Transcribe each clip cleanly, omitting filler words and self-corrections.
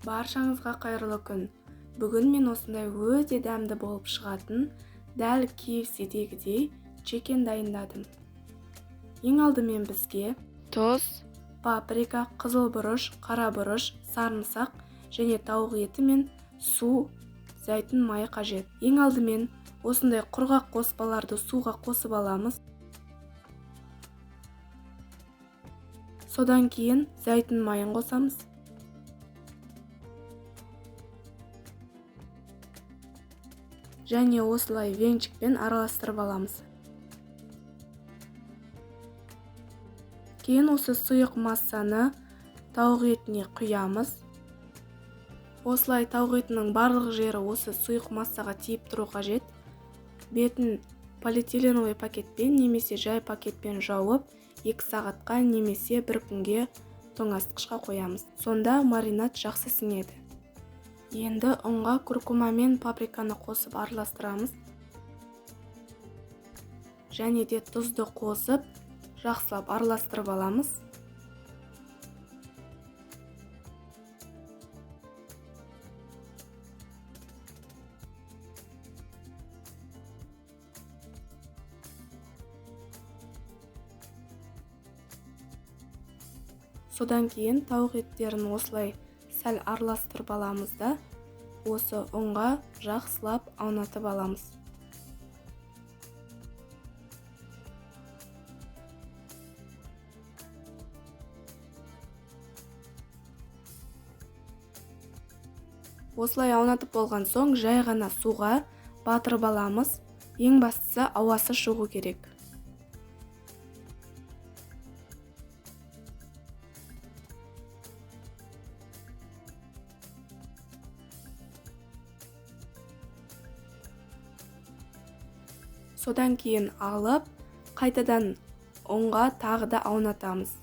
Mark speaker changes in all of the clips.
Speaker 1: Баршаңызға қайырлы күн. Бүгін мен осындай өте дәмді болып шығатын, дәл KFC-дегідей чикен дайындадым. Ең алдымен бізге тұз, паприка, қызыл бұрыш, қара бұрыш, сарымсақ және тауық еті мен су, зәйтүн майы қажет. Ең алдымен осындай құрғақ қоспаларды суға қосып аламыз. Содан кейін зәйтүн майын қосамыз. Және осылай венчикпен араластырып аламыз. Кейін осы сұйық массаны тауық етіне құямыз. Осылай тауық етінің барлық жері осы сұйық массаға тиіп тұру қажет. Бетін полиэтиленовый пакетпен немесе жай пакетпен жауып, 2 сағатқа немесе 1 күнге тоңазытқышқа қоямыз. Сонда маринад жақсы сіңеді. Енді ұнға куркума мен паприканы қосып араластырамыз. Және де тұзды қосып, жақсылап араластырып аламыз. Содан кейін тауық еттерін осылай сәл араластырып аламыз да, осы ұнға жақсылап аунатып аламыз. Осылай аунатып болған соң жай ғана суға батырып аламыз. Ең бастысы ауасы шығу керек. Содан кейін алып, қайтадан ұнға тағы да аунатамыз.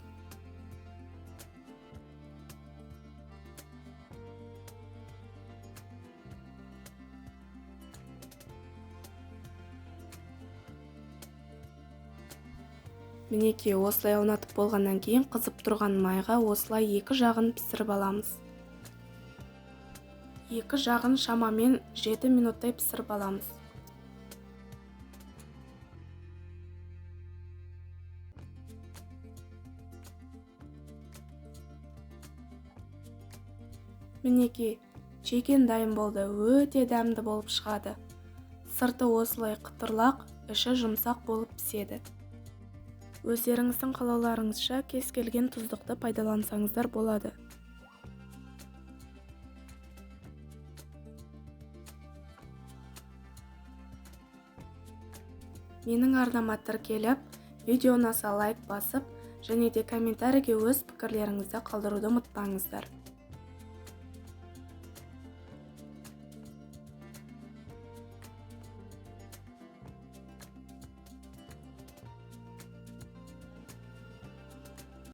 Speaker 1: Мінекей, осылай аунатып болғаннан кейін қызып тұрған майға осылай екі жағын пісіріп аламыз. Екі жағын шамамен 7 минуттай пісіріп аламыз. Мінекей, чикен дайын болды, өте дәмді болып шығады. Сырты осылай қытырлақ, іші жұмсақ болып піседі. Өздеріңіздің қалауларыңызша кез келген тұздықты пайдалансаңыздар болады. Менің арнама тіркеліп, видео ұнаса лайк басып, және де комментарийге өз пікірлеріңізді қалдыруды ұмытпаңыздар.